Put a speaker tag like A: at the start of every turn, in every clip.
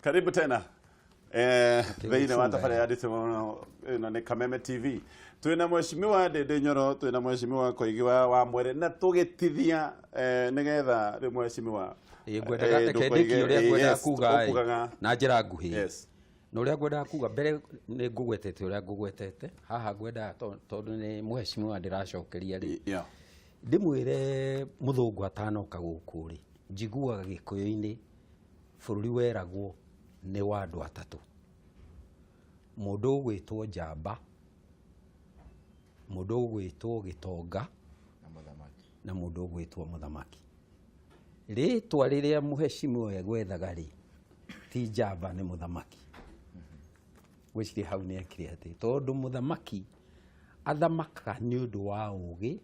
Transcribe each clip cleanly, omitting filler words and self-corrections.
A: Karibu tena thĩinĩ wa tabarĩra ya Ndĩtĩ ĩno nĩ Kameme TV. Twĩna mheshimiwa Ndĩndĩ Nyoro, twĩna mheshimiwa Koigi wa Mwere na tũgĩtithia nĩgetha rĩu mheshimiwa.
B: Ĩĩ, ngwendaga reke ndĩkie ũrĩa ngwendaga kuga ĩ,
A: ũkugaga
B: na njĩra nguhĩ. Na ũrĩa ngwendaga kuga mbere nĩ ngũgwetete ũrĩa ngũgwetete haha ngwendaga tondũ nĩ mheshimiwa ndĩracokeria rĩ, ndĩmwĩre mũthũngũ atanoka gũkũ rĩ, njiguaga gĩkũyũ-inĩ bũrũri weragwo nĩ wa andũ atatũ, mũndũ ũgwĩtwo njamba, mũndũ ũgwĩtwo gĩtonga na mũndũ ũgwĩtwo mũthamaki. Rĩtwa rĩrĩa mheshimiwa egwethaga rĩ, ti njamba, nĩ mũthamaki. Gwĩciria hau nĩ ekire atĩ tondũ mũthamaki athamakaga nĩ ũndũ wa ũgĩ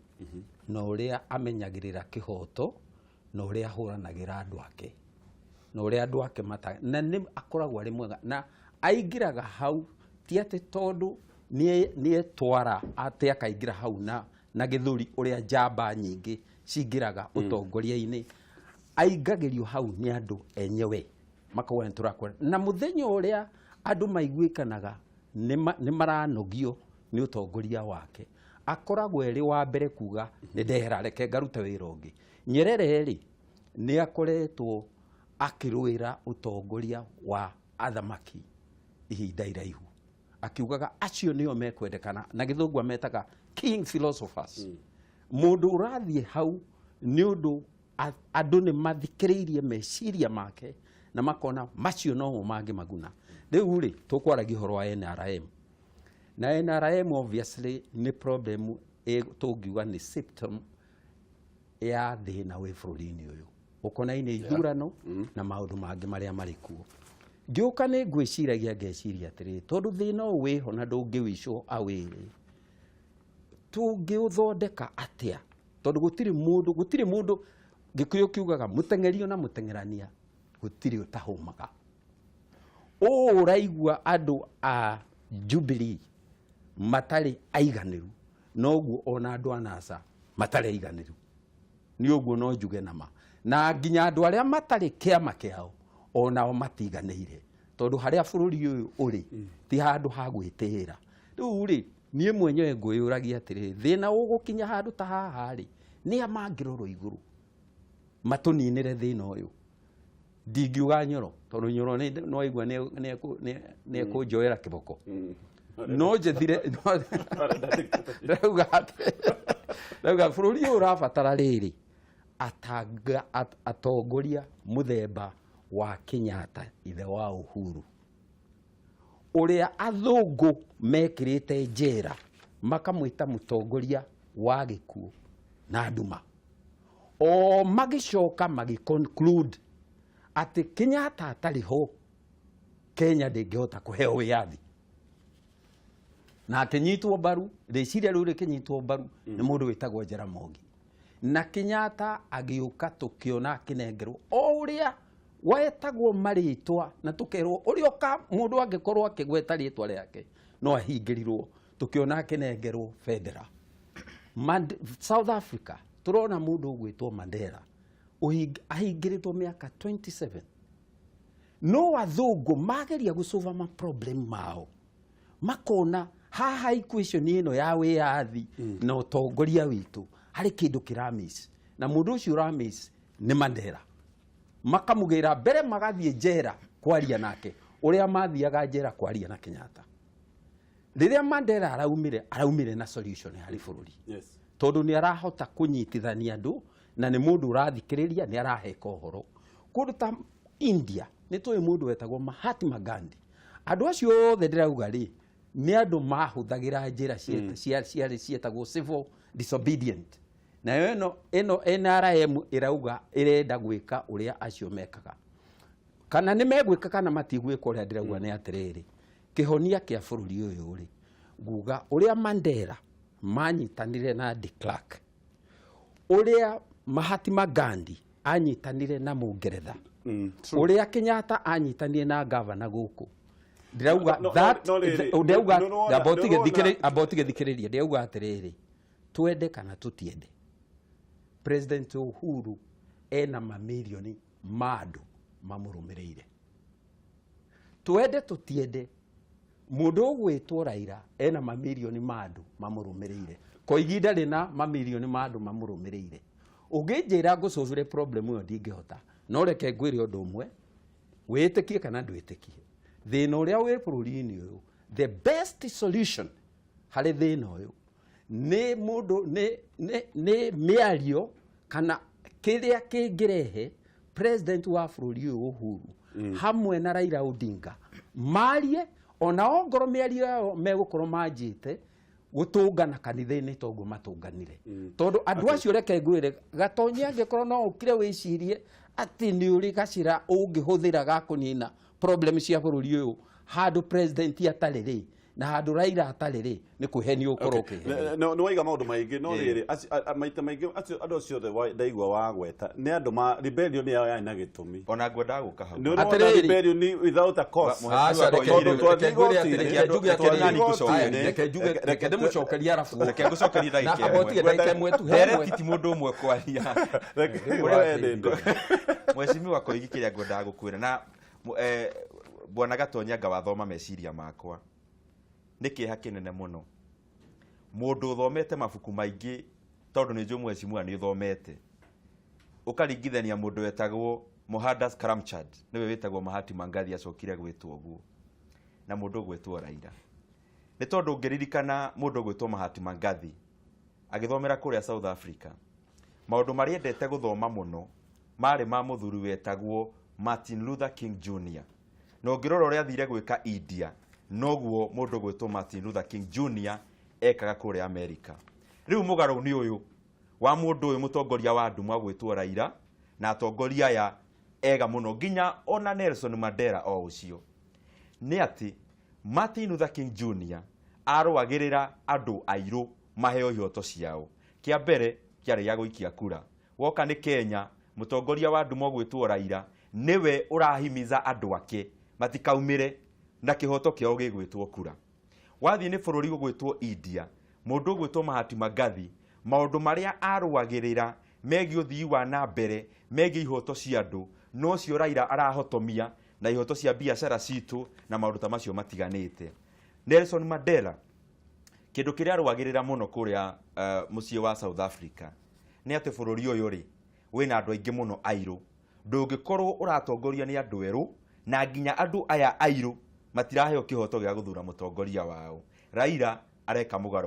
B: na ũrĩa amenyagĩrĩra kĩhoto na ũrĩa ahũranagĩra andũ ake na ũrĩa andũ ake mata na nĩ akoragwo arĩ mwega na aingĩraga hau ti atĩ tondũ nĩetwara atĩ akaingĩra hau na gĩthũri ũrĩa njamba nyingĩ cingĩraga ũtongoria-inĩ, aingagĩrio hau nĩ andũ enyewe makauga nĩ tũrakwenda. Na mũthenya ũrĩa andũ maiguĩkanaga nĩ maranogio nĩ ũtongoria wake, akoragwo erĩ wa mbere kuga nĩ ndehera, reke ngarute wĩra ũngĩ. Nyerere rĩ, nĩ akoretwo akĩrũĩra ũtongoria wa athamaki ihinda iraihu, akiugaga acio nĩo mekwendekana, na gĩthũngũ ametaga king philosophers. Mũndũ ũrathiĩ hau nĩ ũndũ andũ nĩ mathikĩrĩirie meciria make na makona macio nomo mangĩmaguna. Rĩu rĩ, tũkwaragia ũhoro wa NRM na NRM obviously nĩ problem tũngiuga nĩ symptom ya thĩna wĩ bũrũri-inĩ ũyũ ũkonainie ithurano na maũndũ mangĩ marĩa marĩ kuo. Ngĩũka nĩ ngwĩciragia ngeciria atĩrĩrĩ, tondũ thĩna ũyũ wĩho na ndũngĩwicwo awĩrĩ, tũngĩũthondeka atĩa? Tondũ gũtirĩ mũndũ gĩkũyũ kiugaga mũteng'erio na mũteng'erania gũtirĩ ũtahũmaga. Ũũ ũraigua andũ a Jubilee matarĩ aiganĩru, noguo ona andũ a NASA matarĩ aiganĩru. Nĩ ũguo no njuge nama, na nginya andũ arĩa matarĩ kĩama kĩao onao matiganĩire, tondũ harĩa bũrũri ũyũ ũrĩ ti handũ ha gwĩtĩĩra. Rĩu rĩ, niĩ mwenyewe ngwĩyũragia atĩrĩrĩ, thĩna ũgũkinya handũ ta haha rĩ, nĩa mangĩrorwo igũrũ matũninĩre thĩna ũyũ? Ndingiuga Nyoro, tondũ Nyoro no aigua nĩ ekũnjoera kĩboko. No njethire ndauga bũrũri ũyũ ũrabatara rĩrĩ atongoria mũthemba wa Kenyatta, ithe wa Uhuru, ũrĩa athũngũ mekĩrĩte njera makamwĩta mũtongoria wa gĩkuũ na nduma, o magĩcoka magĩ conclude atĩ Kenyatta atarĩ ho Kenya ndĩngĩhota kũheo wĩyathi, na akĩnyitwo mbaru, rĩciria rĩu rĩkĩnyitwo mbaru nĩ mũndũ wĩtagwo Jaramogi, na Kenyatta agĩũka tũkĩona akĩnengerwo o ũrĩa wetagwo marĩtwa na tũkerwo ũrĩa ũka mũndũ angĩkorwo akĩgweta rĩtwa rĩake no ahingĩrirwo, tũkĩona akĩnengerwo bendera. South Africa tũrona mũndũ ũgwĩtwo Mandela ahingĩrĩtwo mĩaka 27, no athũngũ mageria gũcũva ma problem mao makona haha equation ĩno ya wĩyathi na ũtongoria witũ harĩ kĩndũ kĩramiss, na mũndũ ũcio ũramiss nĩ Mandela. Makamũgĩra mbere magathiĩ njera kwaria nake ũrĩa mathiaga njera kwaria na Kenyatta. Rĩrĩa Mandela araumire, araumire na solution harĩ bũrũri, tondũ nĩ arahota kũnyitithania andũ na nĩ mũndũ ũrathikĩrĩria, nĩ araheka ũhoro. Kũndũ ta India nĩ tũĩ mũndũ wetagwo Mahatma Gandhi. Andũ acio othe ndĩrauga rĩ, nĩ andũ mahũthagĩra njĩra ciarĩ cietagwo civil disobedient. Nayo ĩno NRM ĩrauga ĩrenda gwĩka ũrĩa acio mekaga, kana nĩ megwĩka kana matigwĩka. Ũrĩa ndĩrauga nĩ atĩrĩrĩ, kĩhonia kĩa bũrũri ũyũ rĩ, nguga ũrĩa Mandela manyitanire na de Klerk, ũrĩa Mahatma Gandhi anyitanire na mũngeretha, ũrĩa Kenyatta anyitanire na gavana gũkũ, ndĩrauga
A: No, no,
B: that
A: no, rĩrĩ,
B: ndĩrauga
A: nĩ ũrona-
B: amba ũtige thikĩrĩria. Ndĩrauga atĩrĩrĩ, twende kana tũtiende, President Uhuru ena mamirioni ma andũ mamũrũmĩrĩire. Twende tũtiende, mũndũ ũgwĩtwo Raila ena mamirioni ma andũ mamũrũmĩrĩire. Koigi ndarĩ na mamirioni ma andũ mamũrũmĩrĩire. Ũngĩnjĩra ngũcũbĩre problem ĩyo ndingĩhota, no reke ngwĩre ũndũ ũmwe, wĩtĩkie kana ndwĩtĩkie, thĩna ũrĩa wĩ bũrũri-inĩ ũyũ, the best solution harĩ thĩna ũyũ nĩ mũndũ nĩ mĩario kana kĩrĩa kĩngĩrehe president wa bũrũri ũyũ Uhuru hamwe na Raila Odinga marie, ona ongorwo mĩario yao megũkorwo manjĩte gũtũngana kanitha-inĩ toguo matũnganire, tondũ andũ acio, reke ngwĩre Gatonyi, angĩkorwo no ũkire wĩcirie atĩ nĩ ũrĩ gacĩra ũngĩhũthĩra ga kũnina problem cia bũrũri ũyũ handũ president atarĩ rĩ, na handũ Raila atarĩ rĩ, nĩ kwĩhenia ũkorwo ũkĩhenia.
A: Nĩ waiga maũndũ maingĩ, no rĩrĩ, maita maingĩ acio andũ acio othe ndaigua wagweta nĩ andũ ma rebellion yao yarĩ na gĩtũmi.
C: Ona ngwendaga gũka hau.
A: Nĩ ũrona
B: Atĩrĩrĩ.
A: rebellion without a cause.
B: Aca, reke
A: Tondũ twathiĩ
B: reke ngwĩre
A: igoti-inĩ,
B: atĩrĩ, reke njuge
A: twathiĩ
B: atĩrĩrĩ,
A: igoti-inĩ,
B: reke njuge, reke ndĩmũcokerie arabu.
C: Reke ngũcokerie ndagĩka
B: Na
C: ĩmwe.
B: abotige ndagĩka ĩmwe tu, he ĩmwe.
C: Ndereti ti mũndũ ũmwe kwaria.
A: Reke
B: Ũrĩa
A: wendete.
C: Mheshimiwa Koigi, kĩrĩa ngwendaga gũkwĩra na bwana Gatonyi, anga wathoma meciria makwa, nĩ kĩeha kĩnene mũno mũndũ ũthomete mabuku maingĩ, tondũ nĩ njũĩ mheshimiwa nĩ ũthomete, ũkaringithania mũndũ wetagwo Mohandas Karamchand, nĩwe wĩtagwo Mahatma Gandhi, acokire gwĩtwo ũguo, na mũndũ ũgwĩtwo Raila. Nĩ tondũ ũngĩririkana mũndũ ũgwĩtwo Mahatma Gandhi agĩthomera kũrĩa South Africa, maũndũ marĩa endete gũthoma mũno marĩ ma mũthuri wetagwo Martin Luther King Jr. Na ũngĩrora ũrĩa athire gwĩka India, noguo mũndũ ũgwĩtwo Martin Luther King Jr. ekaga kũrĩa America. Rĩu mũgarũ nĩ ũyũ wa mũndũ ũyũ mũtongoria wa nduma gwĩtwo Raila na atongoria aya ega mũno, nginya ona Nelson Mandela o ũcio, nĩ atĩ Martin Luther King Jr. arũagĩrĩra andũ airũ maheo ihoto ciao. Kĩa mbere kĩarĩ gĩa gũikia kura. Woka nĩ Kenya, mũtongoria wa nduma ũgwĩtwo Raila nĩwe ũrahimiza andũ ake matikaumĩre na kĩhoto kĩao gĩgwĩtwo kura. Wathiĩ nĩ bũrũri ũgwĩtwo India, mũndũ ũgwĩtwo Mahatma Gandhi, maũndũ marĩa arũagĩrĩra megiĩ ũthii wa na mbere, megiĩ ihoto cia andũ, nocio Raila arahotomia na ihoto cia biacara citũ na maũndũ ta macio matiganĩte. Nelson Mandela, kĩndũ kĩrĩa arũagĩrĩra mũno kũrĩa mũciĩ wa South Africa nĩ atĩ bũrũri ũyũ rĩ wĩna andũ aingĩ mũno airũ, ndũngĩkorwo ũratongoria nĩ andũ erũ, na nginya andũ aya airũ matiraheo kĩhoto gĩa gũthura mũtongoria wao. Raila areka mũgarũ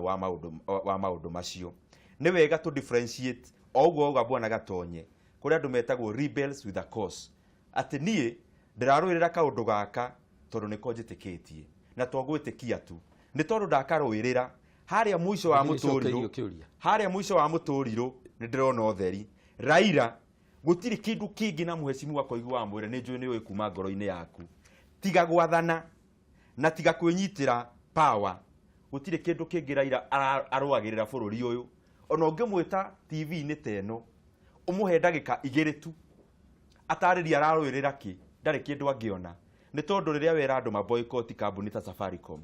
C: wa maũndũ macio. Nĩ wega tũ differentiate o ũguo auga bwana Gatonye, kũrĩ andũ metagwo rebels with a cause, atĩ niĩ ndĩrarũĩrĩra kaũndũ gaka tondũ nĩko njĩtĩkĩtie, na to gwĩtĩkia tu, nĩ tondũ ndakarũĩrĩra harĩa mũico wa
B: Nĩ
C: mũtũrirũ
B: nĩcokerio kĩũria.
C: Harĩa mũico wa mũtũrirũ nĩ ndĩrona ũtheri. Raila gũtirĩ kĩndũ kĩngĩ, na mheshimiwa Koigi wa mwĩre, nĩ njũĩ nĩ ũĩ kuma ngoro-inĩ yaku, tiga gwathana na tiga kwĩnyitĩra power, gũtirĩ kĩndũ kĩngĩ Raila arũagĩrĩra bũrũri ũyũ. Ona ũngĩmwĩta TV-inĩ ta ĩno, ũmũhe ndagĩka 2 tu atarĩria ararũĩrĩra kĩ, ndarĩ kĩndũ angĩona. Nĩ tondũ rĩrĩa wera andũ maboycott kambuni ta Safaricom,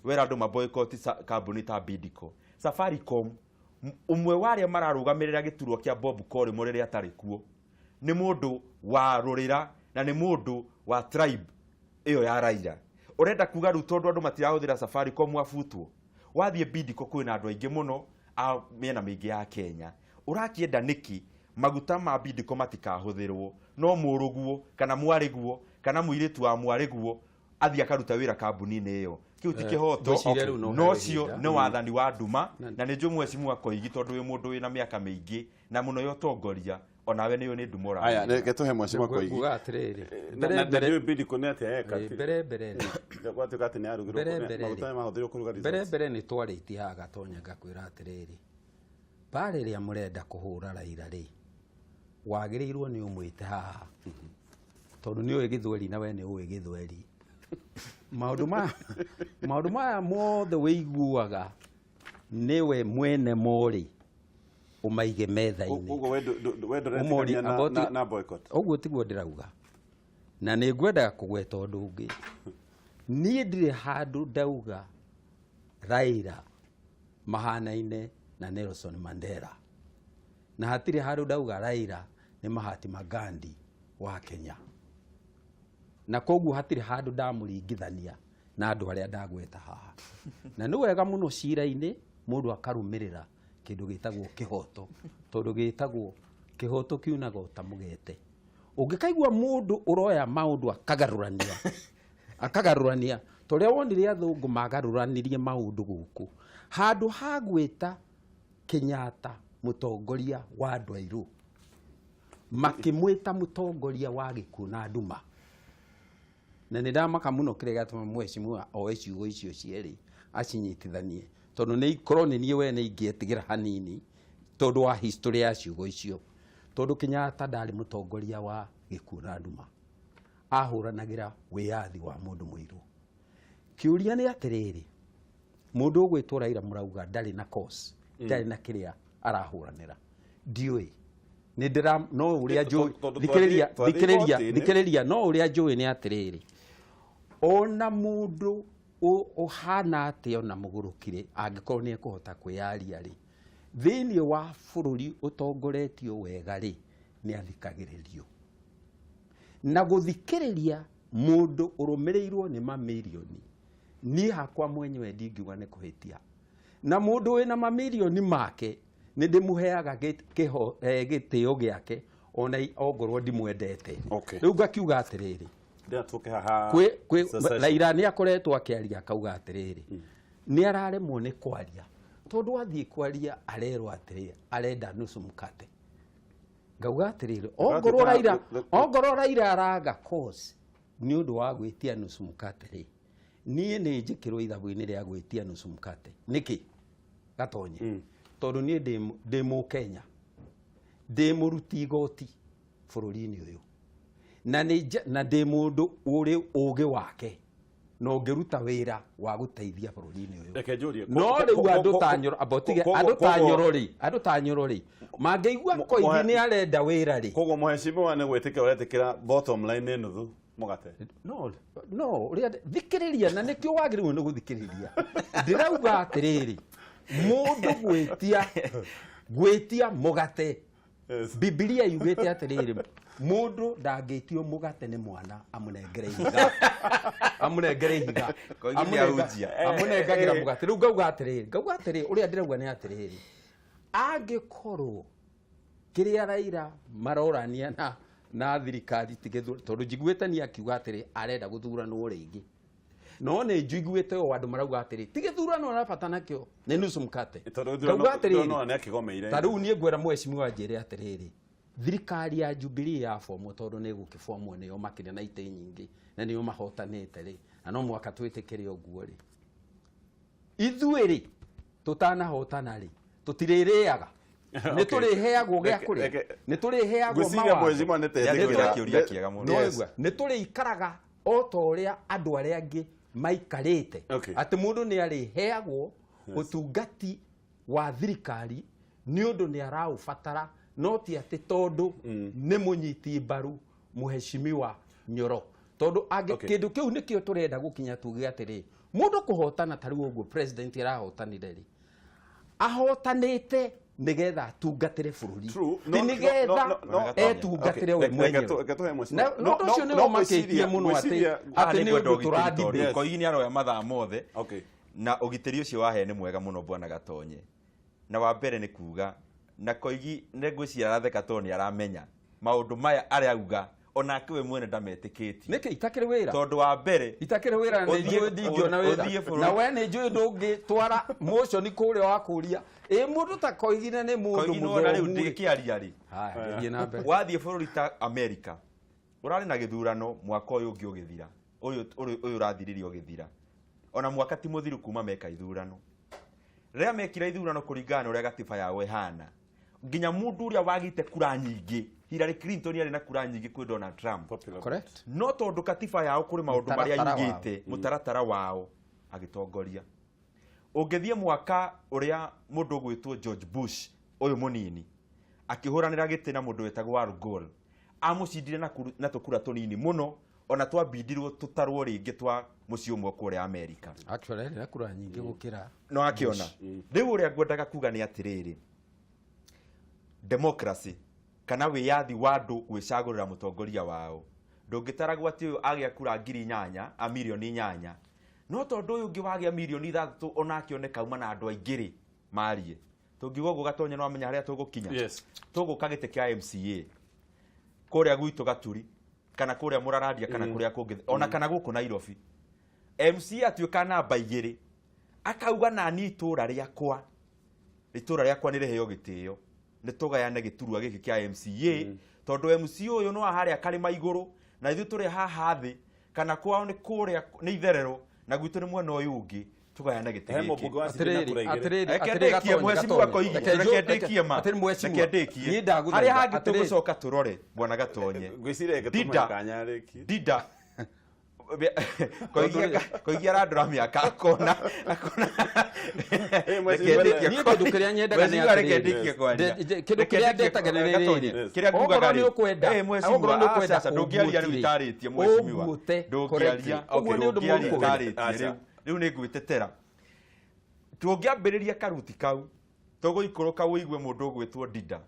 C: wera andũ maboycott kambuni ta Bidco, Safaricom, ũmwe wa arĩa mararũgamĩrĩra gĩturwa kĩa Bob Collymore rĩrĩa atarĩ kuo nĩ mũndũ wa rũrĩra na nĩ mũndũ wa tribe ĩyo ya Raila. Ũrenda kuga rĩu tondũ andũ matirahũthĩra Safaricom wabutwo? Wathiĩ Bidco, kwĩna andũ aingĩ mũno a mĩena mĩingĩ ya Kenya. Ũrakĩenda nĩkĩ maguta ma Bidco matikahũthĩrwo, no mũrũguo kana mwarĩguo kana mũirĩtu wa mwarĩguo athiĩ akaruta wĩra kambuni-inĩ ĩyo? Kĩu ti kĩhoto.
B: Ngwĩciria rĩu no
C: no
B: heo
C: cio
B: ihinda.
C: Nĩ wathani wa nduma, na nĩ njũĩ mheshimiwa Koigi, tondũ wĩ mũndũ wĩna mĩaka mĩingĩ na mũno ya ũtongoria, onawe nĩ ũĩ nĩ nduma
A: Aya,
C: ũrathĩra.
A: reke tũhe mheshimiwa Koigi.
B: Nguga atĩrĩrĩ,
A: Na
B: mbere
A: na
B: mbere
A: ndiũĩ Bidco nĩ atĩa eka.
B: Mbere mbere rĩ,
A: Gwatuĩka atĩ nĩ arugirwo
B: mbere mbere
A: maguta
B: rĩ,
A: mahũthĩrwo kũruga
B: mbere
A: results.
B: mbere nĩ twarĩtie haha Gatonya, ngakwĩra atĩrĩrĩ, mbara ĩrĩa mũrenda kũhũra Raila rĩ, wagĩrĩirwo nĩ ũmwĩte haha, tondũ nĩ ũĩ gĩthweri na we nĩ ũĩ gĩthweri. Maũndũ maya mothe wĩiguaga nĩwe mwene morĩ ũmaige metha-inĩ.
A: Ũguo we
B: Ũmori-
A: ndũretĩkania na boycott?
B: Ũguo tiguo ndĩrauga, na nĩ ngwendaga kũgweta ũndũ ũngĩ. Niĩ ndirĩ handũ ndauga Raila mahanaine na Nelson Mandela, na hatirĩ handũ ndauga Raila nĩ Mahatma Gandhi wa Kenya. Na koguo hatirĩ handũ ndamũringithania na andũ arĩa ndagweta haha. Na nĩ wega mũno cira-inĩ mũndũ akarũmĩrĩra kĩndũ gĩtagwo kĩhoto, tondũ gĩtagwo kĩhoto kiunaga o ta mũgete. Ũngĩkaigua mũndũ ũroya maũndũ akagarũrania akagarũrania ta ũrĩa wonire athũngũ magarũranirie maũndũ gũkũ, handũ ha gwĩta Kenyatta mũtongoria wa andũ airũ, makĩmwĩta mũtongoria wa gĩkuũ na nduma. Na nĩ ndamaka mũno kĩrĩa gĩatũma mheshimiwa oe ciugo icio cierĩ acinyitithanie, tondũ nĩ korwo nĩ niĩ we nĩ ingĩetigĩra hanini tondũ wa history ya ciugo icio, tondũ Kenyatta ndarĩ mũtongoria wa gĩkuũ na nduma, ahũranagĩra wĩyathi wa mũndũ mũirũ. Kĩũria nĩ atĩrĩrĩ, mũndũ ũgwĩtwo Raila mũrauga ndarĩ na cause, ndarĩ na kĩrĩa arahũranĩra, ndiũĩ nĩ ndĩra no ũrĩa njũĩ,
A: Tondũ
B: thikĩrĩria,
A: twathiĩ
B: thikĩrĩria,
A: igoti-inĩ.
B: Thikĩrĩria, no ũrĩa njũĩ nĩ atĩrĩrĩ, ona mũndũ ũhana atĩa ona mũgũrũkire angĩkorwo nĩ ekũhota kwĩyaria rĩ, thĩinĩ wa bũrũri ũtongoretio wega rĩ, nĩ athikagĩrĩrio. Na gũthikĩrĩria mũndũ ũrũmĩrĩirwo nĩ mamirioni, niĩ hakwa mwenyewe ndingiuga nĩ kũhĩtia. Na mũndũ wĩna mamirioni make nĩ ndĩmũheaga gĩtĩo gĩake ona ongorwo ndimwendete. Rĩu ngakiuga atĩrĩrĩ,
A: Ndĩra tũke haha secession.
B: Raila nĩ akoretwo akĩaria akauga atĩrĩrĩ, nĩ araremwo nĩ kwaria tondũ athiĩ kwaria arerwo atĩrĩrĩ, arenda nusu mkate. Ngauga atĩrĩrĩ, ongorwo Raila araga cause nĩ ũndũ wa gwĩtia nusu mkate rĩ, niĩ nĩ njĩkĩrwo ithabu-inĩ rĩa gwĩtia nusu mkate nĩkĩ Gatonye? Tondũ niĩ ndĩ mũkenya, ndĩ mũruti igoti bũrũri-inĩ ũyũ, na ndĩ mũndũ ũrĩ ũgĩ wake na ũngĩruta wĩra wa gũteithia bũrũri-inĩ ũyũ.
A: Reke njũrie,
B: No rĩu andũ ta Nyoro, amba ũtige, andũ ta Nyoro rĩ, andũ ta Nyoro rĩ, mangĩigua Koigi nĩ arenda wĩra rĩ.
A: Koguo mheshimiwa nĩ gwĩtĩkĩra ũretĩkĩra bottom line nĩ nuthu mũgate?
B: No, no, ũrĩa thikĩrĩria, na nĩkĩo wagĩrĩirwo nĩ gũthikĩrĩria. Ndĩrauga atĩrĩrĩ, mũndũ gwĩtia mũgate, Bibilia yugĩte atĩrĩrĩ, mũndũ ndangĩtio mũgate nĩ mwana amũnengere ihiga, amũnengere ihiga.
C: Koigi nĩ ahunjia.
B: Amũnengagĩra mũgate. Rĩu ngauga atĩrĩrĩ, ngauga atĩrĩrĩ, ũrĩa ndĩrauga nĩ atĩrĩrĩ, angĩkorwo kĩrĩa Raila marorania na thirikari ti gĩthurano, tondũ njiguĩte nĩ akiuga atĩrĩ arenda gũthuranwo rĩngĩ, no nĩ njiguĩte o andũ marauga atĩrĩ ti gĩthurano arabata nakĩo nĩ nusu mkate.
A: Tondũ
B: Ngauga atĩrĩrĩ,
A: gĩthurano nĩ akĩgomeire.
B: Ta rĩu niĩ ngwĩra mheshimiwa njĩre atĩrĩrĩ, thirikari ya Jubilee ya bomwo, tondũ nĩ ĩgũkĩbomwo nĩo makĩrĩ na itĩ nyingĩ na nĩo mahotanĩte rĩ, na no mũhaka twĩtĩkĩre ũguo rĩ, ithuĩ rĩ tũtanahotana rĩ tũtirĩrĩaga, nĩ tũrĩheagwo gĩa kũrĩa, nĩ tũrĩheagwo
A: Ngwĩciria
B: mawatho.
A: mheshimiwa nĩ
C: Nĩ
A: tetĩkĩra.
C: kĩũria kĩega mũno.
A: Yes.
B: Nĩ nĩ tũrĩikaraga o ta ũrĩa andũ arĩa angĩ maikarĩte, atĩ mũndũ nĩ arĩheagwo ũtungati wa thirikari nĩ ũndũ nĩ araũbatara, no ti atĩ tondũ nĩ mũnyiti mbaru mheshimiwa Nyoro, tondũ kĩndũ kĩu nĩkĩo tũrenda gũkinya tuge atĩrĩ, mũndũ kũhotana ta rĩu ũguo president arahotanire rĩ, ahotanĩte nĩgetha atungatĩre bũrũri,
A: True.
B: ti
A: No, no,
B: nĩgetha
A: no, no, no.
B: etungatĩre we
A: Okay.
B: mwenyewe.
A: Reke tũhe mheshimiwa.
B: Na ũndũ ũcio nĩ
A: No,
B: ũmakĩtie mũno
C: Haha
B: atĩ
C: nĩ
B: nĩ
C: ngwenda
B: ũndũ
C: ũgitĩri tondũ
B: tũradibate.
C: Koigi nĩ aroya mathaa mothe. Na ũgitĩri ũcio wahe nĩ mwega mũno bwana Gatonye. Na wa mbere nĩ kuga na Koigi nĩ ngwĩciria aratheka tondũ nĩ aramenya maũndũ maya arauga onake we mwene ndametĩkĩtie.
B: Nĩkĩ itakĩrĩ wĩra?
C: Tondũ wa mbere
B: itakĩrĩ wĩra nĩ njũĩ ndingĩona wĩra.
C: Ũthiĩ bũrũri-
B: Na we nĩ njũĩ ndũngĩtwara motion kũrĩa wa kũria. Ĩ mũndũ ta Koigi na nĩ mũndũ
C: Koigi nĩwona rĩu
B: mũthomu rĩ.
C: ndĩkĩaria rĩ.
B: Haya, thiĩ na mbere.
C: Wathiĩ bũrũri ta America, ũrarĩ na gĩthurano mwaka ũyũ ũngĩ ũgĩthira, ũyũ ũrathirire ũgĩthira. Ona mwaka ti mũthiru kuma meka ithurano. Rĩrĩa mekire ithurano kũringana na ũrĩa gatiba yao ĩhana, nginya mũndũ ũrĩa wagĩte kura nyingĩ, Hillary Clinton arĩ na kura nyingĩ kwĩ Donald Trump.
A: Popular.
B: Correct.
C: No tondũ katiba yao kũrĩ maũndũ marĩa
B: Mũtaratara wao.
C: yugĩte, mũtaratara wao agĩtongoria. Ũngĩthiĩ mwaka ũrĩa mũndũ ũgwĩtwo George Bush ũyũ mũnini akĩhũranĩra gĩtĩ na mũndũ wetagwo Al Gore, amũcindire na tũkura tũnini mũno, ona twambindirwo tũtarwo rĩngĩ twa mũciĩ ũmwe kũrĩa Amerika.
B: Actually, arĩ na kura nyingĩ gũkĩra
C: No akĩona. Rĩu ũrĩa ngwendaga kuga nĩ atĩrĩrĩ, democracy kana wĩyathi wa andũ gwĩcagũrĩra mũtongoria wao Ndũngĩtaragwo atĩ ũyũ agĩa kura 8,000 a mirioni 8, no tondũ ũyũ ũngĩ wagĩa mirioni 6 onake one kauma na andũ aingĩ rĩ marie. Tũngiuga ũguo, Gatonya, no amenya harĩa tũgũkinya.
A: Yes.
C: Tũgũka gĩtĩ kĩa MCA kũrĩa gwitũ Gaturi, kana kũrĩa Mũrarandia, kana kũrĩa kũngĩ, ona kana gũkũ Nairobi. MCA atuĩka namba 2, akauga nani itũra rĩakwa, itũra rĩakwa nĩ rĩheo gĩtĩo, nĩ tũgayane gĩturwa gĩkĩ kĩa MCA, tondũ MCA ũyũ no harĩa karĩma igũrũ na ithuĩ tũrĩ haha thĩ, kana kwao nĩ kũrĩa nĩ itherero na gwitũ nĩ mwena ũyũ ũngĩ, tũgayane gĩtĩ
A: He
C: gĩkĩ.
A: mũmbunge wa City na
B: Atĩrĩrĩ,
A: kura 2.
B: atĩrĩrĩ,
C: Reke
B: atĩrĩrĩ,
C: ndĩkie,
B: Gatonye,
C: mheshimiwa
B: Gatonye.
C: Koigi,
B: Reke
C: reke ndĩkie ma.
B: Atĩrĩ, mheshimiwa,
C: Reke ndĩkie.
B: niĩ ndagũthaitha,
C: Harĩa hangĩ
B: atĩrĩrĩ.
C: tũgũcoka tũrore, bwana Gatonye.
A: Ngwĩciria reke tũmũhe
C: Dida.
A: kanya rĩki.
C: Dida Koigi arandora mĩaka akona.
A: Eh, mheshimiwa,
C: Reke ndĩkie.
B: Niĩ kĩndũ kĩrĩa nyendaga nĩ
C: Mheshimiwa, reke
B: atĩrĩrĩ.
C: ndĩkie kwaria.
B: Kĩndũ
C: Reke
B: kĩrĩa
C: ndĩkie
B: ndetaga nĩ
C: Gatonye,
B: rĩrĩ.
C: kĩrĩa ngugaga
B: Okorwo nĩ
C: rĩ.
B: ũkwenda,
C: Eh, mheshimiwa,
B: okorwo nĩ ũkwenda
C: aca, ndũngĩaria rĩu
B: ũnguotire.
C: itarĩtie, mheshimiwa.
B: Ũnguote
C: Ndũngĩaria,
B: correctly.
C: okay,
B: Ũguo nĩ ũndũ
C: ndũngĩaria
B: mũũru.
C: itarĩtie
A: Aca.
C: rĩu. Rĩu nĩ ngwĩtetera. Tũngĩambĩrĩria karuti kau, tũgũikũrũka ũigue mũndũ ũgwĩtwo Dida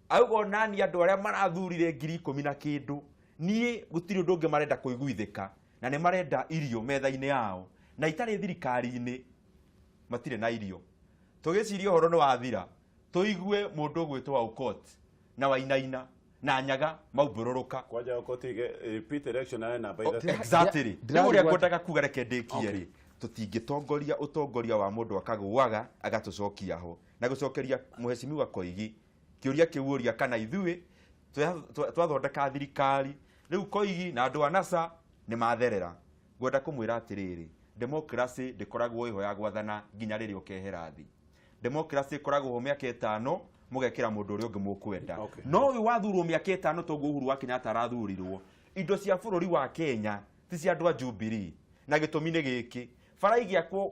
C: auga onani andũ arĩa marathurire 10,000 na kĩndũ, niĩ gũtirĩ ũndũ ũngĩ marenda kũiguithĩka na nĩ marenda irio metha-inĩ yao, na itarĩ thirikari-inĩ matirĩ na irio. Tũgĩciria ũhoro nĩ wathira, tũigue mũndũ ũgwĩtwo Aukot na Wainaina na Nyaga maumbũrũrũka.
A: Kwanja ũkotige repeat election arĩ namba 3.
C: Exactly.
B: Ndĩra-
C: Rĩu ũrĩa ngwendaga kuga, reke ndĩkie rĩ, tũtingĩtongoria ũtongoria wa mũndũ akagũaga agatũcokia ho. Na gũcokeria mheshimiwa Koigi kĩũria kĩu ũria, kana ithuĩ twathondeka thirikari rĩu Koigi na andũ a NASA nĩ matherera, ngwenda kũmwĩra atĩrĩrĩ, democracy ndĩkoragwo ĩho ya gwathana nginya rĩrĩa ũkehera thĩ. Democracy ĩkoragwo ho mĩaka 5, mũgekĩra mũndũ ũrĩa ũngĩ mũkwenda. No ũyũ wathurwo mĩaka 5, toguo Uhuru wa Kenyatta arathurirwo, indo cia bũrũri wa Kenya ti cia andũ a Jubilee, na gĩtũmi nĩ gĩkĩ: bara igĩakwo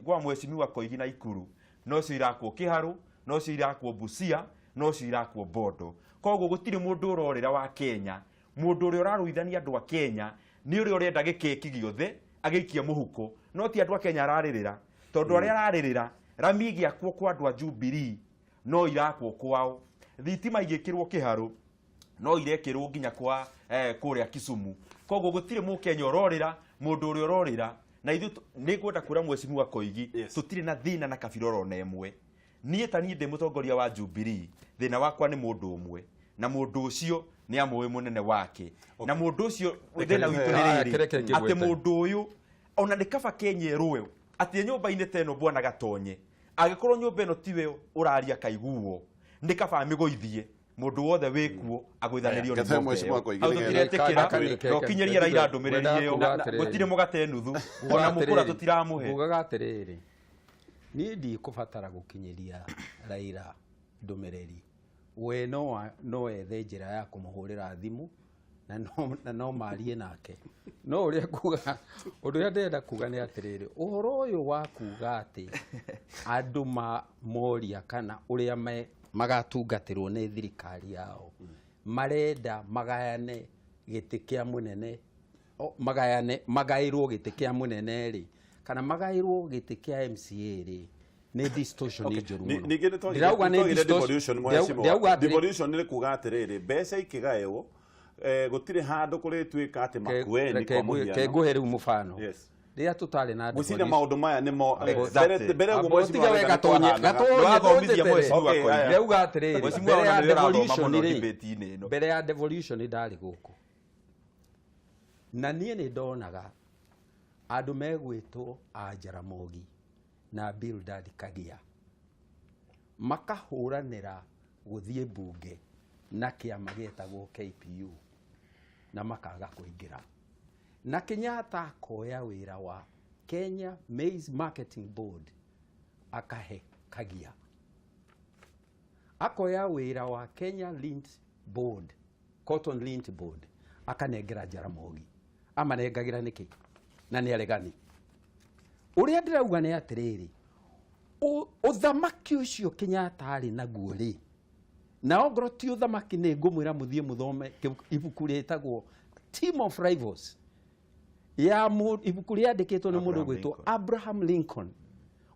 C: gwa mheshimiwa Koigi na Ikuru nocio irakwo Kĩharũ, nocio irakwo Busia, nocio irakwo Bondo. Koguo gũtirĩ mũndũ ũrorĩra wa Kenya. Mũndũ ũrĩa ũrarũithania andũ a Kenya nĩ ũrĩa ũrenda gĩkeki gĩothe agĩikie mũhuko, no ti andũ a Kenya ararĩrĩra, tondũ arĩa ararĩrĩra, rami igĩakwo kwa andũ a Jubilee no irakwo kwao, thitima igĩkĩrwo Kĩharũ no irekĩrwo nginya kwa kũrĩa Kisumu. Koguo gũtirĩ mũkenya ũrorĩra. Mũndũ ũrĩa ũrorĩra na ithuĩ nĩ ngwenda kwĩra mheshimiwa Koigi, tũtirĩ na thĩna na kabira oro na ĩmwe. Niĩ ta niĩ ndĩ mũtongoria wa Jubilee, thĩna wakwa nĩ mũndũ ũmwe, na mũndũ ũcio nĩ amũĩ mũnene wake, na mũndũ ũcio thĩna witũ nĩ
B: Aya,
C: rĩrĩ
B: kĩreke
C: atĩ
B: ngĩgwĩte.
C: mũndũ ũyũ ona nĩ kaba Kenya ĩrũe atĩ nyũmba-inĩ ta ĩno, bwana Gatonye, angĩkorwo nyũmba ĩno tiwe ũraria kaiguo, nĩ kaba amĩgũithie, mũndũ wothe wĩkuo agũithanĩrio nĩ
A: Gathe
C: nyũmba
A: mheshimiwa
C: ĩyo.
A: Koigi
C: Hau
A: nĩgetha-
C: tũtiretĩkĩra
B: Kaka-
C: na ũkinyĩrie Raila ndũmĩrĩri
B: Ngwendaga
C: ĩyo.
B: kuga atĩrĩrĩ.
C: Gũtirĩ mũgate nuthu,
B: Ngugaga
C: ona mũkũra
B: atĩrĩrĩ,
C: tũtiramũhe.
B: Ngugaga atĩrĩrĩ, niĩ ndikũbatara gũkinyĩria Raila ndũmĩrĩri. We no ethe njĩra ya kũmũhũrĩra thimũ na no marie nake. No ũrĩa kuga, ũndũ ũrĩa ndĩrenda kuga nĩ atĩrĩrĩ, ũhoro ũyũ wa kuga atĩ andũ ma moria kana ũrĩa magatungatĩrwo nĩ thirikari yao, marenda magayane gĩtĩ kĩa mũnene, magayane, magaĩrwo gĩtĩ kĩa mũnene rĩ, kana magaĩrwo gĩtĩ kĩa MCA rĩ, nĩ distortion njũru mũno.
A: Ningĩ nĩ
B: Ndĩrauga nĩ
A: twagire
B: distortion-
A: devolution, mheshimiwa.
B: ndĩrauga atĩrĩ-
A: Devolution nĩ kuga atĩrĩrĩ, mbeca ikĩgaĩrwo, gũtirĩ handũ kũrĩtuĩka atĩ Makueni
B: Reke
A: kwa mũhiano.
B: Reke nguhe rĩu mũbano. Rĩrĩa tũtarĩ na
A: Ngwĩciria
B: devolution-
A: maũndũ maya nĩmo
C: Exactly.
A: mbere ũguo
B: Amba
A: mheshimiwa
B: ũtige we
A: Raila nĩ
B: Gatonye,
A: kwahanaga.
B: Gatonye,
C: Nĩwathomithia
B: ndũnjĩtere.
C: mheshimiwa
A: Okay,
C: Koigi.
A: aya.
B: Ndĩrauga atĩrĩrĩ,
C: Mheshimiwa
B: mbere
C: ona
B: ya
C: nĩwe ũrathoma
B: devolution
C: mũno
B: rĩ,
C: debate-inĩ ĩno.
B: mbere ya devolution ndarĩ gũkũ na niĩ nĩ ndonaga andũ megwĩtwo a Jaramogi na Bildad Kagia makahũranĩra gũthiĩ mbunge na kĩama gĩetagwo KPU na makaga kũingĩra, na Kenyatta akoya wĩra wa Kenya Maize Marketing Board akahe Kagia, akoya wĩra wa Kenya Lint Board, Cotton Lint Board, akanengera Jaramogi. Amanengagĩra nĩkĩ na nĩ aregani? Ũrĩa ndĩrauga nĩ atĩrĩrĩ, ũthamaki ũcio Kenyatta arĩ naguo rĩ, na ongorwo ti ũthamaki, nĩ ngũmwĩra mũthiĩ mũthome ibuku rĩtagwo Team of Rivals ya ibuku rĩandĩkĩtwo nĩ mũndũ
C: Abraham
B: ũgwĩtwo
C: Lincoln.
B: Abraham Lincoln.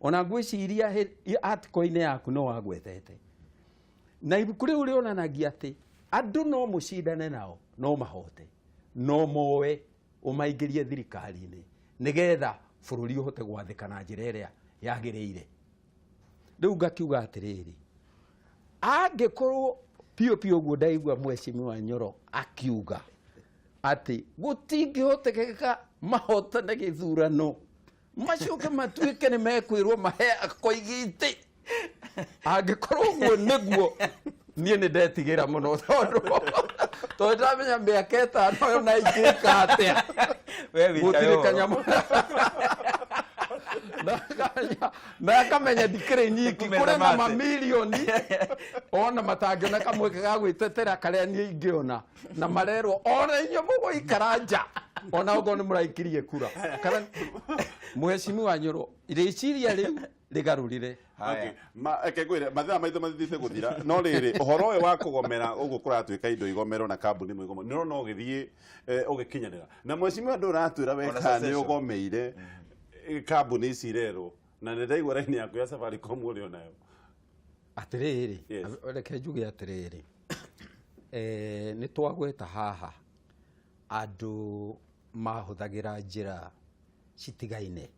B: Ona ngwĩciria article-inĩ yaku no wagwetete, na ibuku rĩu rĩonanagia atĩ andũ no mũcindane nao no mahote. No moe ũmaingĩrie thirikari-inĩ nĩgetha bũrũri ũhote gwathĩka na njĩra ĩrĩa yagĩrĩire. Rĩu ngakiuga atĩrĩrĩ, angĩkorwo piũ piũ ũguo ndaigua Mheshimiwa Nyoro akiuga atĩ gũtingĩhotekeka mahotane gĩthurano, macoke matuĩke nĩ mekwĩrwo mahe Koigi itĩ, angĩkorwo ũguo nĩguo, niĩ nĩ ndetigĩra mũno, tondũ ndamenya mĩaka 5 ĩyo na ingĩka atĩa.
C: We wĩikae
B: Gũtirĩ
C: ũhoro.
B: kanyamũ na akamenya ndikĩrĩ nyiki.
C: Nĩkũmena
B: Kũrĩ na
C: mate.
B: Mamirioni ona matangĩona kamweke ga gwĩtetera karĩa niĩ ingĩona, na marerwo ona inyuĩ mũgũikara nja ona okorwo nĩ mũraikirie kura. Kana Mheshimiwa Nyoro, rĩciria rĩu rĩgarũrĩre.
C: Haya.
A: Okay. Ma, reke ngwĩre, mathaa maitũ mathiĩte gũthira, no rĩrĩ, ũhoro ũyũ wa kũgomera ũguo kũratuĩka indo igomerwo na kambuni imwe igomero, nĩ ũrona ũgĩthiĩ ũgĩkinyanĩra na mheshimiwa ndũratwĩra we
C: Ona
A: kana nĩ
C: cessation.
A: ũgomeire kambuni ici irerwo, na nĩ ndaigua raini yaku ya Safaricom ũrĩ onayo.
B: Atĩrĩrĩ,
A: Yes.
B: reke njuge atĩrĩrĩ, nĩ twagweta haha andũ mahũthagĩra njĩra citigaine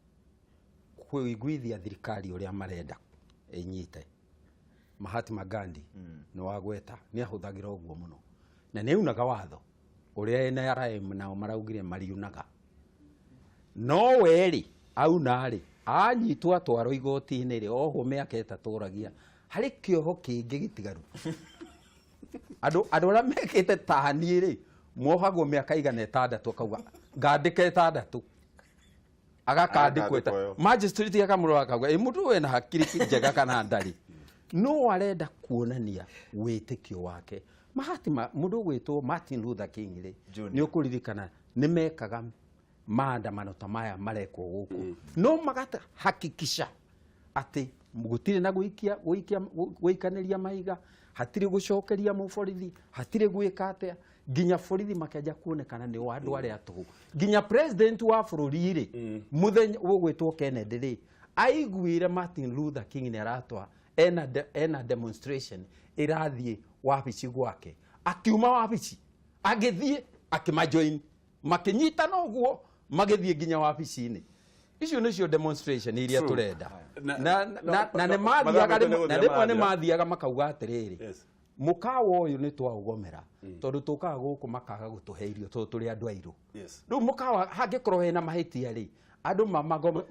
B: kũiguithia thirikari ũrĩa marenda ĩnyite. Mahatma Gandhi nĩ wagweta nĩ ahũthagĩra ũguo mũno, na nĩ aunaga watho ũrĩa NRM nao maraugire mariunaga, no we rĩ auna rĩ anyitwo atwarwo igoti-inĩ rĩ, ohwo mĩaka 3, ũragia harĩ kĩoho kĩngĩ gĩtigaru. Andũ arĩa mekĩte ta niĩ rĩ mohagwo mĩaka 600, akauga ngandĩka 6, agakandĩkwo.
A: Agakandĩkwo yo.
B: Magistrate akamũrora akauga, ĩ mũndũ wena hakiri njega kana ndarĩ? No arenda kuonania wĩtĩkio wake. Mahatma, mũndũ ũgwĩtwo Martin Luther King rĩ,
C: Junior.
B: Nĩ ũkũririkana nĩ mekaga maandamano ta maya marekwo gũkũ, no magahakikisha atĩ gũtirĩ na gũikia gũikia gũikanĩria mahiga, hatirĩ gũcokeria mũborithi, hatirĩ gwĩka atĩa, nginya borithi makĩanjia kuonekana nĩ andũ arĩa tũhũ. Nginya president wa bũrũri rĩ, mũthenya ũgwĩtwo Kennedy rĩ, aiguire Martin Luther King nĩ aratwa ena demonstration ĩrathiĩ wabici gwake, akiuma wabici agĩthiĩ akĩmajoin, makĩnyitana ũguo magĩthiĩ nginya wabici-inĩ. Icio nĩcio demonstration iria
A: True.
B: tũrenda.
A: Na
B: Na nĩ
A: mathaa
B: mathiaga
A: maitũ nĩ
B: rĩmwe, na
A: gũthira
B: rĩmwe nĩ
A: marathira.
B: mathiaga makauga atĩrĩrĩ, mũkawa ũyũ nĩ twaũgomera tondũ tũkaga gũkũ makaga gũtũhe irio tondũ tũrĩ andũ airũ. Rĩu mũkawa hangĩkorwo hena mahĩtia rĩ, andũ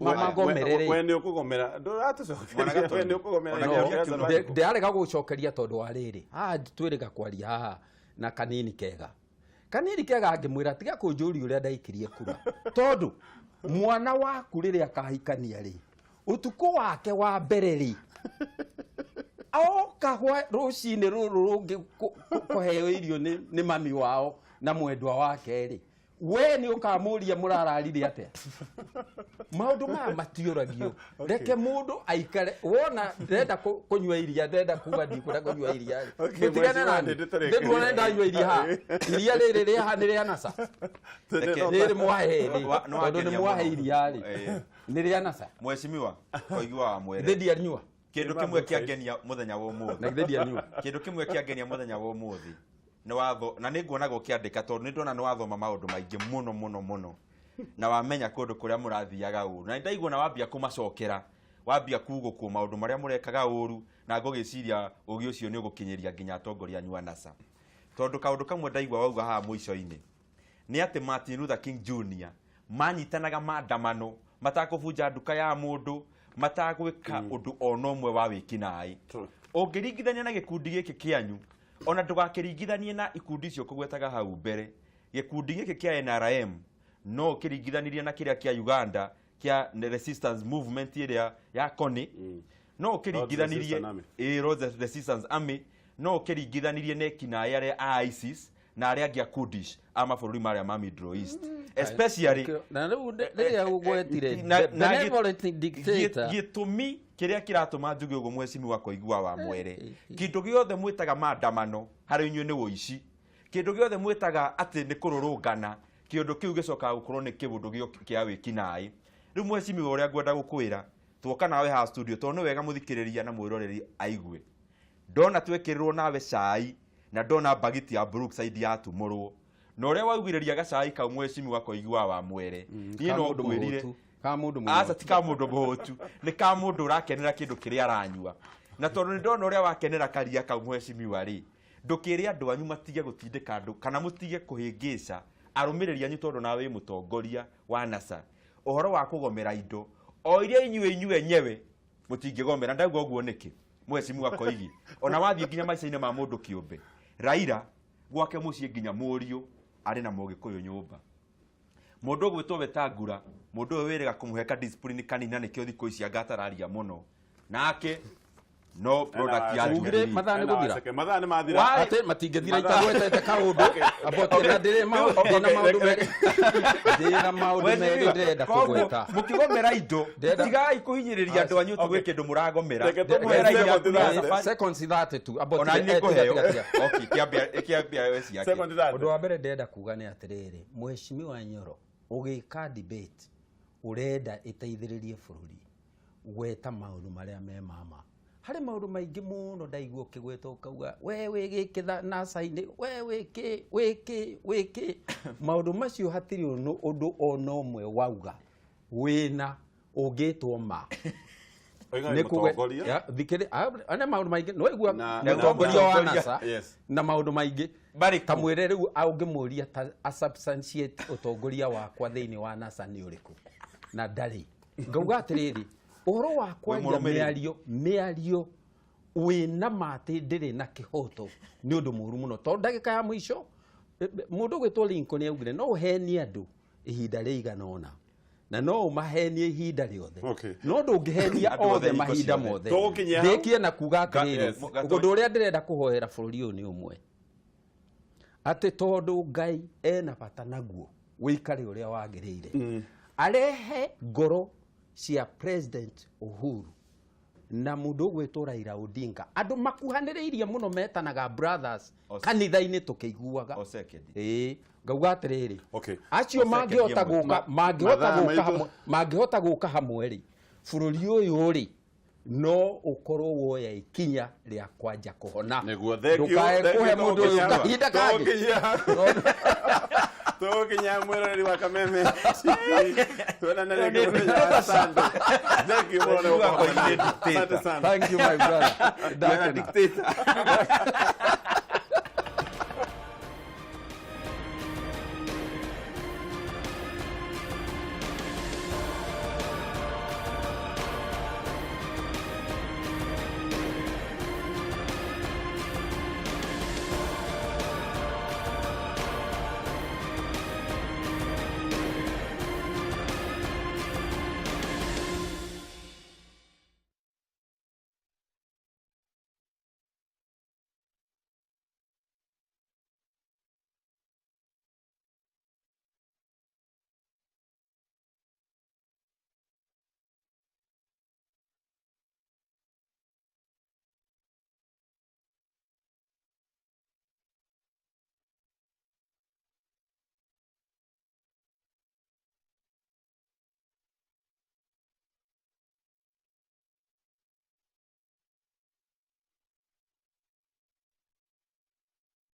B: mamagomere
A: We
B: rĩ.
A: nĩ ũkũgomera.
C: Mwana
A: Ndũratũcokeria.
C: Gatonyo.
A: We nĩ ũkũgomera
C: Ona
A: indo
C: kĩũria
A: cia
C: kĩu no
A: Safaricom.
B: Ndĩrarega gũcokeria tondũ wa rĩrĩ, haha twĩrĩga kwaria haha na kanini kega, kanini kega angĩmwĩra tiga kũnjũria ũrĩa ndaikirie kura, tondũ mwana waku rĩrĩa akahikania rĩ, ũtukũ wake wa mbere rĩ, oka rũcinĩ rũrũ rũngĩ kũheo irio nĩ mami wao na mwendwa wake rĩ, we nĩ ũkamũria mũrararire atĩa? Maũndũ maya matiũragio. Reke mũndũ aikare. Wona ndĩrenda kũnyua iria, ndĩrenda kuga ndikwenda kũnyua iria rĩ,
A: Okay,
B: mũtigane
A: Mheshimiwa,
B: nani.
A: nĩ
B: Ndĩmuona ndanyua iria haha, iria rĩrĩ rĩ haha nĩ rĩa NASA. Rĩrĩ mwahe rĩ,
C: Nĩ
B: tondũ nĩ
C: wangenia
B: mwahe
C: mũno.
B: iria rĩ, nĩ rĩa NASA.
C: Mheshimiwa Koigi wa Mwere,
B: Githĩ ndianyua?
C: Kĩndũ kĩmwe kĩangenia mũthenya wa
B: Na
C: ũmũthĩ,
B: githĩ ndianyua?
C: kĩndũ kĩmwe kĩangenia mũthenya wa ũmũthĩ nĩ watho, na nĩ nguonaga ũkĩandĩka, tondũ nĩ ndona nĩ wathoma maũndũ maingĩ mũno mũno mũno, na wamenya kũndũ kũrĩa mũrathiaga ũru, na nĩ ndaigua na wambia kũmacokera, wambia kugũkwo maũndũ marĩa mũrekaga ũru, na ngũgĩciria ũgĩ ũcio nĩ ũgũkinyĩria nginya atongoria anyu a NASA, tondũ kaũndũ kamwe ndaigua wauga haha mũico-inĩ nĩ atĩ Martin Luther King Jr. manyitanaga maandamano matakũbunja nduka ya mũndũ, matagwĩka ũndũ ona ũmwe wa wĩkinaĩ.
A: True.
C: Ũngĩringithania na gĩkundi gĩkĩ kĩanyu, ona ndũgakĩringithanie na ikundi icio kũgwetaga hau mbere, gĩkundi gĩkĩ kĩa NRM no ũkĩringithanirie na kĩrĩa kĩa Uganda kĩa resistance movement ĩrĩa ya Kony, no ũkĩringithanirie
A: Resistance Army.
C: Ĩĩ, Lord's Resistance Army, no ũkĩringithanirie na ekinaĩ arĩa a ISIS na arĩa angĩ a Kurdish a mabũrũri marĩa ma Middle East especially.
B: Na rĩu rĩrĩa ũgwetire
C: Na
B: benevolent dictator.
C: Gĩtũmi kĩrĩa kĩratũma njuge ũguo, Mheshimiwa Koigua wa Mwere, kĩndũ gĩothe mwĩtaga maandamano harĩ inyuĩ nĩ ũici, kĩndũ gĩothe mwĩtaga atĩ nĩ kũrũrũngana, kĩndũ kĩu gĩcokaga gũkorwo nĩ kĩũndũ kĩa wĩkinaĩ. Rĩu mheshimiwa, ũrĩa ngwenda gũkwĩra, tuoka nawe haha studio tondũ nĩ wega mũthikĩrĩria na mwĩroreri aigue, ndona twekĩrĩrwo nawe cai na ndona mbagiti ya Brookside yatumũrwo. Na ũrĩa waugirĩria gacai kau mheshimiwa Koigi wa Wamwere, niĩ
B: Ka
C: no
B: mũndũ
C: ngwĩrire
B: mũhũtu. Ka mũndũ
C: aca
B: mũhũtu.
C: ti ka mũndũ mũhũtu, nĩ ka mũndũ ũrakenera kĩndũ kĩrĩa aranyua. Na tondũ nĩ ndona ũrĩa wakenera karia kau mheshimiwa rĩ, ndũkĩre andũ anyu matige gũtindĩka andũ kana mũtige kũhĩngĩca arũmĩrĩri anyu, tondũ nawe wĩ mũtongoria wa NASA ũhoro wa kũgomera indo o iria inyuĩ inyuĩ enyewe mũtingĩgomera. Ndauga ũguo nĩkĩ, mheshimiwa Koigi? Ona wathiĩ nginya maica-inĩ ma mũndũ kĩũmbe, Raila gwake mũciĩ nginya mũriũ arĩ na mũgĩkũyũ nyũmba, mũndũ ũgwĩtwo Wetangula, mũndũ ũyũ wĩrĩga kũmũhe ka discipline kanini, na nĩkĩo thikũ ici anga atararia mũno nake no product ya
B: Ugire
C: Jubilee.
B: mathaa nĩ gũthira.
A: Mathaa nĩ mathira.
C: Why?
B: Atĩ matingĩthira
A: Mathaa-
B: itagwetete kaũndũ abote na ndĩrĩ ndĩna maũndũ merĩ, ndĩna maũndũ merĩ ndĩrenda
C: Koguo,
B: kũgweta.
C: mũkĩgomera indo
B: Ndĩrenda-
C: tigai kũhinyĩrĩria andũ anyu tũgwĩ kĩndũ mũragomera.
A: Reke tũmũhe
C: Mũhe raia
A: second
C: ya
A: thirty.
C: safari.
B: Seconds 30 tu. Abote
C: Ona niĩ ngũheo. Okay, kĩambia we ciake.
A: Second thirty.
B: Ũndũ wa mbere ndĩrenda kuga nĩ atĩrĩrĩ, mheshimiwa Nyoro, ũgĩka debate ũrenda ĩteithĩrĩrie bũrũri, gweta maũndũ marĩa me mama. Harĩ maũndũ maingĩ mũno ndaigua ũkĩgweta ũkauga we wĩ gĩkĩ NASA-inĩ, we wĩ kĩ wĩ kĩ wĩ kĩ. Maũndũ macio hatirĩ ũndũ ona ũmwe wauga wĩna ũngĩtwo ma.
A: Oiga nĩ mũtongoria.
B: Ya, thikĩrĩ ane maũndũ maingĩ nĩwaigua mũtongoria wa NASA na maũndũ maingĩ.
C: Marĩkũ?
B: Ta mwĩre rĩu ũngĩmũria ta a substantiate ũtongoria wakwa thĩinĩ wa NASA nĩ ũrĩkũ, na ndarĩ. Ngauga atĩrĩrĩ, ũhoro wa kwaria
C: mũrũmĩrĩri.
B: mĩario wĩna ma atĩ ndĩrĩ na kĩhoto nĩ ũndũ mũru mũno, tondũ ndagĩka ya mũico mũndũ ũgwĩtwo Lincoln augire no ũhenie andũ ihinda rĩigana ũna na no ũmahenie ihinda rĩothe, no ndũngĩhenia
C: Andũ othe
B: othe
C: hingo
B: mahinda
C: ciothe.
B: mothe.
A: Tũgũkinyia hau.
B: Ndĩkie na kuga atĩrĩrĩ,
A: Yes.
B: ũndũ ũrĩa ndĩrenda kũhoera bũrũri ũyũ nĩ ũmwe, atĩ tondũ Ngai ena bata naguo wĩikare ũrĩa wagĩrĩire, arehe ngoro cia President Uhuru na mũndũ ũgwĩtwo Raila Odinga, andũ makuhanĩrĩirie mũno metanaga brothers kanitha-inĩ tũkĩiguaga.
C: O second.
B: Ĩĩ, ngauga atĩrĩrĩ, acio
C: O second
B: mangĩhota
C: ĩmwe.
B: gũka mangĩhota
A: Mathaa
B: gũka
A: maitũ.
B: hamwe, mangĩhota gũka hamwe rĩ, bũrũri ũyũ rĩ no ũkorwo woya ikinya rĩa kwanja kũhona.
A: Nĩguo, thank you,
B: Ndũkae
A: thank you,
B: kũhe mũndũ ũyũ
A: tũgũkinyia-
B: kahinda kangĩ.
A: Tũgũkinyia mwĩroreri wa Kameme TV. Tuonane rĩngĩ mũthenya wa Sunday. Thank you mũno nĩ gũkorwo hamwe na ithuĩ. Asante sana.
B: Thank you, my brother.
C: Ndakena.
B: Ndakena.
C: Dictator.